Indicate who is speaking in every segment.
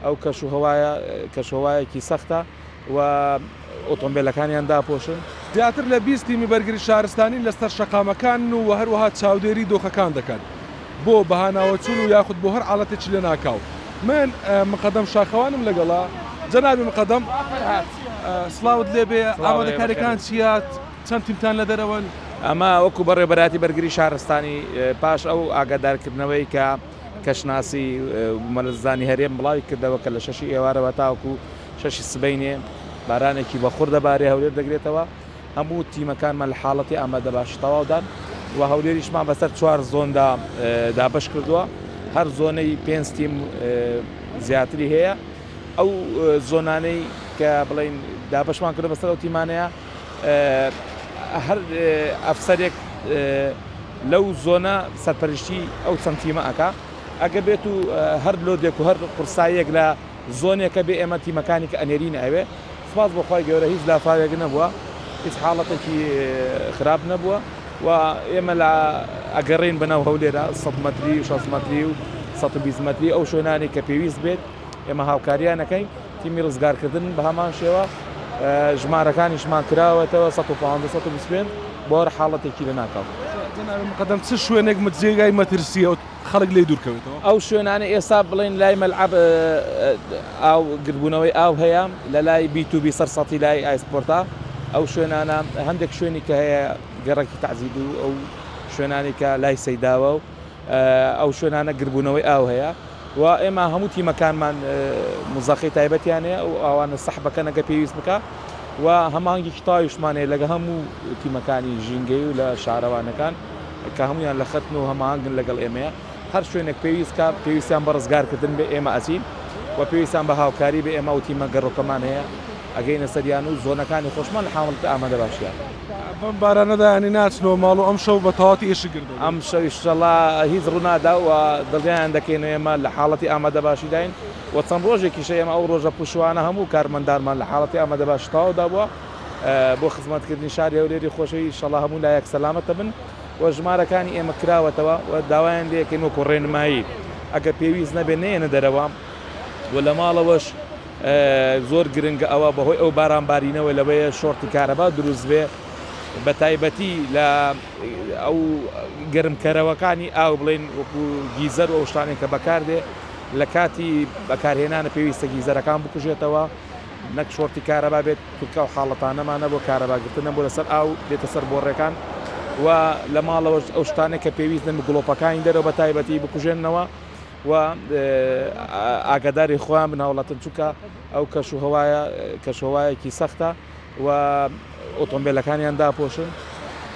Speaker 1: ئەو کەشوهەوایە کەشوهەوایەکی سەختە و ئۆتۆمبێلەکانیان داپۆشن.
Speaker 2: زیاتر لە 20 تیمی بەرگری شارستانی لەسەر شەقامەکانن و هەروەها چاودێری دۆخەکان دەکەن بۆ بەهاناوەچوون و یاخود بۆ هەر حاڵەتێکی لەناکاو. من مقەدەم شاخەوانم لەگەڵە. جەنابی مقەدەم سڵاوت لێبێ، ئامادەکاریەکان چییە؟ چەند تیمتان لە دەرەوەن؟
Speaker 1: ئەمە وەکو بەڕێوەبەرایەتی بەرگری شارستانی پاش ئەو ئاگادارکردنەوەی کە کەشناسی بوومەلەرزەزانی هەرێم بڵاوی کردەوە کە لە شەشی ئێوارەوە تاوەکو شەشی سبەینێ بارانێکی بەخوڕ دەبارێ هەولێر دەگرێتەوە هەموو تیمەکانمان لە حاڵەتی ئامادەباشی تەواودان و هەولێریشمان بەسەر چوار زۆندا دابەش کردووە هەر زۆنەی پێنج تیم زیاتری هەیە ئەو زۆنانەی کە بڵین دابەشمان کردو بەسەر ئەو تیمانەیە هەر ئەفسەرێک لەو زۆنە سەرپەرشتی ئەو چەند تیمە ئەکا ئەگە بێت و هەر لۆدێک و هەر قورساییەک لە زۆنێکە بێ ئێمە تیمەکانی کە ئەنێرینە ئەوێ سپاس بۆ خوای گەورە هیچ لافاوێک نەبووە هیچ حاڵەتێکی خراپ نەبووە و ئێمە لە ئەگەڕێین بەناو هەولێرە 100 مەتری و 60 مەتری و 120 مەتری ئەو شوێنانی کە پێویست بێت ئێمە هاوکاریان ئەکەین تیمی ڕزگارکردن بە هەمان شێوە ژمارەکانیشمان کراوەتەوە 115 125 بۆ هەر حاڵەتێکی لەناکاو.
Speaker 2: جەنابی مقەدەم چ شوێنێک جێگای مەترسییە و خەڵک لێی دوور کەوێتەوە؟
Speaker 1: ئەو شوێنانەی ئێستا بڵێین لای مەلعەب ئاو گردبوونەوەی ئاو هەیە، لە لای بی تو بی سەر سەتی لای ئایسپۆرتا ئەو شوێنانە، هەندێک شوێنی کە هەیە گەڕەکی تەعزیل و ئەو شوێنانەی کە لای سەیداوە و ئەو شوێنانە گربوونەوەی ئاو هەیە و ئێمە هەموو تیمەکانمان مزەخەی تایبەتیان هەیە ئەو ئاوانە سەحبەکەن ئەگەر پێویست بکە و هەماهەنگێکی تەواویشمان هەیە لەگە هەموو تیمەکانی ژینگەی و لە شارەوانەکان کە هەمویان لە خەتن و هەماهەنگن لەگەڵ ئێمەیە هەر شوێنێک پێویست کە پێویستیان بە ڕزگارکردن بێ ئێمە ئەچین و پێویستیان بە هاوکاری بێ ئێمە ئەو تیمە گەڕۆکەمان هەیە ئەگەینە سەریان و زۆنەکانی خۆشمان لە حاڵەتی ئامادەباشیان.
Speaker 2: بەم بارانەدا یانی ناچنەوە ماڵ و ئەمشەو بە تەواوەتی ئێشک گر دەبن؟
Speaker 1: ئەمشەو ئیشەڵا هیچ ڕوونادا و دڵنیایان دەکەینەوە ئێمە لە حاڵەتی ئامادەباشیداین و چەند ڕۆژێکیشە ئێمە ئەو ڕۆژە پشووانە هەموو کارمەندانمان لە حاڵەتی ئامادەباشی تەواودا بووە بۆ خزمەتکردنی شاری هەولێری خۆشەویست ئیشەڵا هەموو لایەک سەلامەت دەبن و ژمارەکانی ئێمە کراوەتەوە و داوایان لێکەین وەکو ڕێنمایی ئەگەر پێویست نەبێت نەیەنە دەرەوە و لە ماڵەوەش زۆر گرنگە ئەوە بەهۆی ئەو باران بارینەوە لەوەیە شۆرتی کارەبا دروست بێ بە تایبەتی لە ئەو گەرمکەرەوەکانی ئاو بڵێن وەکو گیزەر و ئەو شتانەی کە بەکاردێ لە کاتی بەکارهێنانە پێویستە گیزەرەکان بکوژێتەوە نەک شۆرتی کارەبا بێت چونکە ئەو حاڵەتانەمان نەبووە کارەباگرتن نەبوو لەسەر ئاو دێتە سەر بۆڕێکان و لە ماڵەوەش ئەو شتانەی کە پێویست نەبوو گڵۆپەکانی دەرەوە بە تایبەتی بکوژێنەوە و ئاگاداری خۆیان بن هاوڵاتن چونکە ئەو کەش و هەوایە کەشوهەوایەکی سەختە و ئۆتۆمبیلەکانیان داپۆشن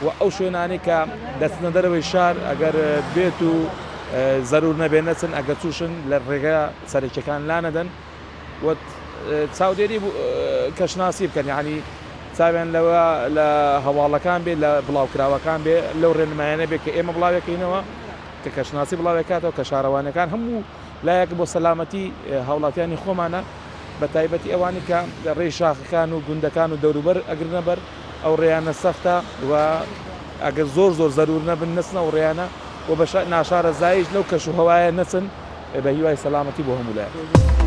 Speaker 1: و ئەو شوێنانەی کە دەچنە دەرەوەی شار ئەگەر بێت و زەرور نەبێ نەچن ئەگەر چوشن لە ڕێگە سەرەکیەکان لانەدەن و چاودێری کەشناسی بکەن یعنی چاویان لەوە لە هەواڵەکان بێ لە بڵاوکراوەکان بێ لەو ڕێنمایانە بێ کە ئێمە بڵاوێکەینەوە کە کەشناسی بڵاوێکاتەوە کە شارەوانەکان هەموو لایەک بۆ سەلامەتی هاوڵاتیانی خۆمانە بە تایبەتی ئەوانی کە ڕێی شاخەکان و گوندەکان و دەوروبەر ئەگرنە بەر ئەو ڕێیانە سەختە و ئەگەر زۆر زۆر زەرور نەبن نەچنە ئەو ڕێیانە و بە ناشارەزاییش لەو کەش و هەوایە نەچن بە هیوای سەلامەتی بۆ هەموو لایەک.